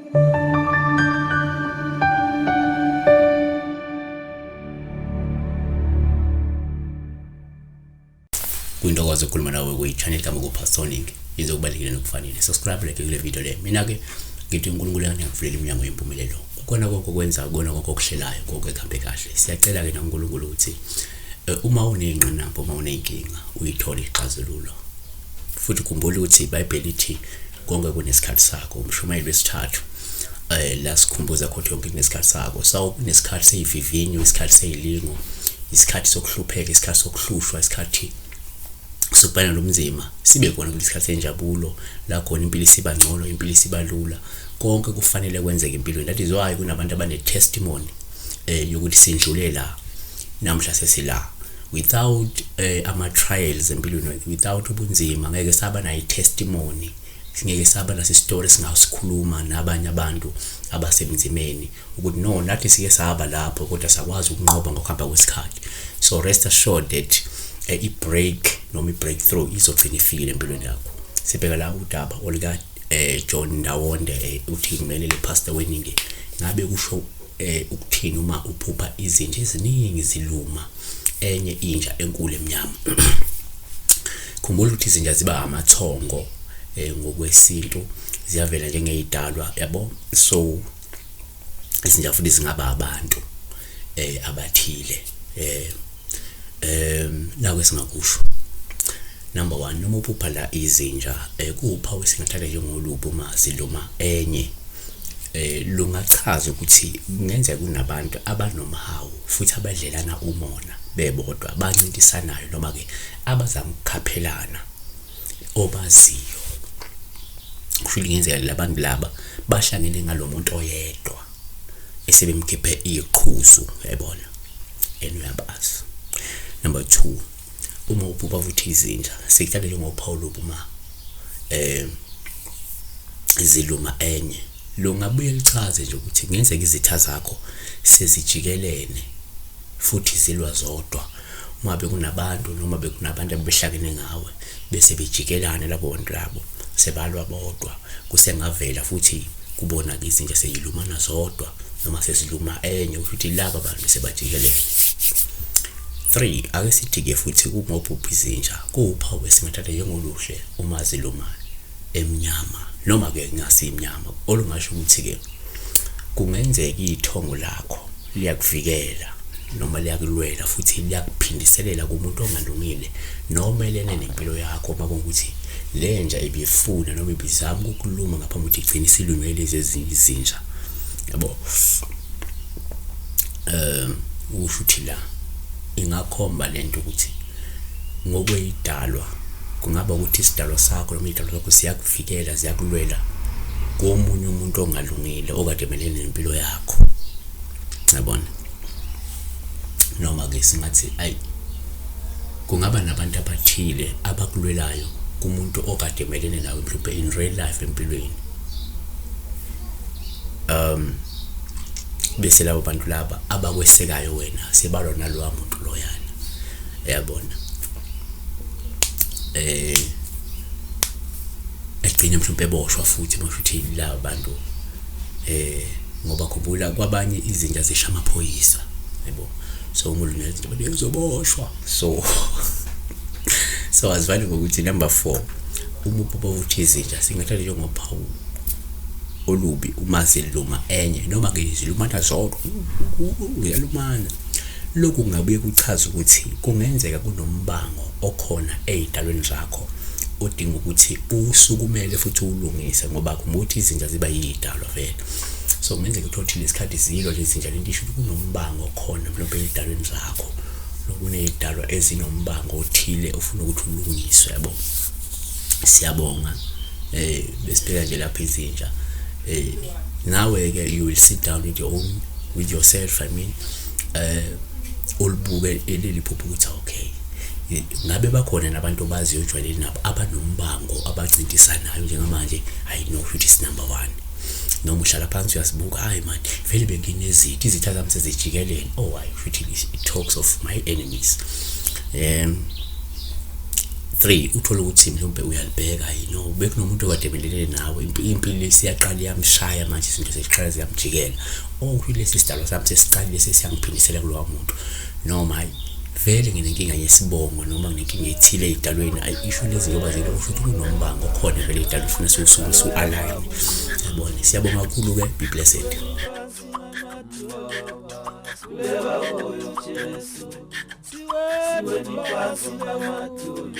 Kuyintokozo ukukhuluma nawe kwi-channel kaMuku Pastoning. Izokubalekile nokufanele. Subscribe, like kule video le. Mina-ke ngithi uNkulunkulu angivulela iminyango yempumelelo. Kukona konke okwenza, kukona konke okuhlelayo, konke kuhambe kahle. Siyacela-ke nakuNkulunkulu ukuthi uma uney'ngqinamba, uma uney'nkinga, uyithole ixazululo. Futhi khumbula ukuthi iBhayibheli lithi konke kunesikhathi sakho. Umshumayeli wesithathu la sikhumbuza khona yonke kunesikhathi sakho. So kunesikhathi seyivivinyo, isikhathi seyilingo, isikhathi sokuhlupheka, isikhathi sokuhlushwa, isikhathi sokubhekana nomzima, sibe khona futhi isikhathi senjabulo la khona impilo isiba ngcono, impilo isiba lula. Konke kufanele kwenzeke empilweni. That is why kunabantu abane-testimony yokuthi sindlule la, namhla sesila. Without ama-trials empilweni, without ubunzima, ngeke saba nayo i-testimony, singeke saba naso isitori esingasikhuluma nabanye abantu abasemzimeni ukuthi no, nathi sike saba lapho kodwa sakwazi ukunqoba ngokuhamba kwesikhathi. So rest assured that i-break noma i-breakthrough izogcina ifikile empilweni yakho. Sibheka la udaba olika John Ndawonde, uthi kumele le pastor weningi ngabe kusho ukuthini uma uphupha izinja eziningi ziluma enye inja enkulu emnyama. Khumbula ukuthi izinja ziba amathongo ngokwesintu, ziyavela njengeyidalwa, yabo. So izinja futhi zingaba abantu abathile. Naku esingakusho. Number 1, noma uphupha la izinja, kuwuphawu esingathatha njengolubi uma ziluma enye. Lungachaza ukuthi kungenzeka kunabantu abanomhawu futhi abadlelana umona bebodwa, abancintisanayo noma-ke abazama ukukhaphelana obaziyo. Kusho ukuthi kungenzeka labantu laba bahlangene ngalo muntu oyedwa esebemkhiphe iqhuzu, uyayibona, and uyabazi. Number 2, uma uphupha futhi izinja, sikuthatha njengophawu olubi uma ziluma enye. Lungabuye lichaze nje ukuthi kungenzeka izitha zakho sezijikelene futhi zilwa zodwa. Uma bekunabantu noma bekunabantu abehlakene ngawe bese bejikelana labo bantu labo sebalwa bodwa, kusengavela futhi kubona-ke izinja seyilumana zodwa noma seziluma enye, kusho ukuthi laba bantu sebajikelene. 3, ake sithi-ke futhi uma uphupha izinja kuwuphawu esingathatha njengoluhle uma ziluma emnyama noma-ke kungasimnyama, olungasho ukuthi-ke kungenzeka ithongo lakho liyakuvikela noma liyakulwela futhi liyakuphindiselela kumuntu ongalungile nomelene nempilo yakho, uma kuwukuthi le nja ibifuna noma ibizama ukukuluma ngaphambi kokuthi igcine isilunywe lezi ezinye izinja, yabo. Usho ukuthi la ingakhomba lento ukuthi ngokweyidalwa kungaba ukuthi isidalwa sakho noma idalwa lakho siyakuvikela, ziyakulwela komunye umuntu ongalungile okade emelene nempilo yakho, yabona. Noma-ke singathi ayi kungaba nabantu abathile abakulwelayo kumuntu okade emelene nawe mhlawumbe in real life empilweni, bese labo bantu laba abakwesekayo wena sebalwa nalowa muntu loyana, yabona. Egcine mhlawumbe eboshwa futhi masho ukuthi laba bantu, ngoba khumbula kwabanye izinja zisha amaphoyisa, yabo. So umuntu nezinto uzoboshwa. So azivali ngokuthi number 4, uma uphupha ukuthi izinja singathatha njengophawu olubi uma ziluma enye noma ke zilumana zodwa, uyalumana. Lokhu kungabuye kuchaze ukuthi kungenzeka kunombango okhona ey'dalweni zakho odinga ukuthi usukumele futhi uwulungise, ngoba khumbula ukuthi izinja ziba yiy'dalwa vele. So kungenzeka uthole ukuthi lesikhathi zilwa lezi zinja, lento isho ukuthi kunombango okhona mhlawumbe ey'dalweni zakho, nokuney'dalwa ezinombango othile ofuna ukuthi ulungiswe, yabo. Siyabonga. Besibheka nje lapha izinja. Nawe-ke you will sit down with your own, with yourself, I mean, ulibuke leli phupho ukuthi okay, ngabe bakhona nabantu obaziyo ojwayelene nabo abanombango abancintisanayo njengamanje. I know which is number 1. Noma uhlala phansi uyasibuka, hayi man, vele benginezitha, izitha zami sezijikelene. Oh, I which it talks of my enemies. 3 uthole ukuthi mhlawumbe uyalibheka you know bekunomuntu okade belele nawe impilo isiyaqala iyamshaya manje izinto seziqala ziyamjikela oh lesi sidalwa sami sesiqalile sesiyangiphindisela kulowa muntu noma hayi vele nginenkinga yesibongo noma nginenkinga ethile ey'dalweni ayi isho lezi ngoba zile kusho ukuthi kunombango okhona vele ey'dalweni ufuna siwusuke siwu-align yabona siyabonga kakhulu-ke be blessed. Siweni phansi namadolo.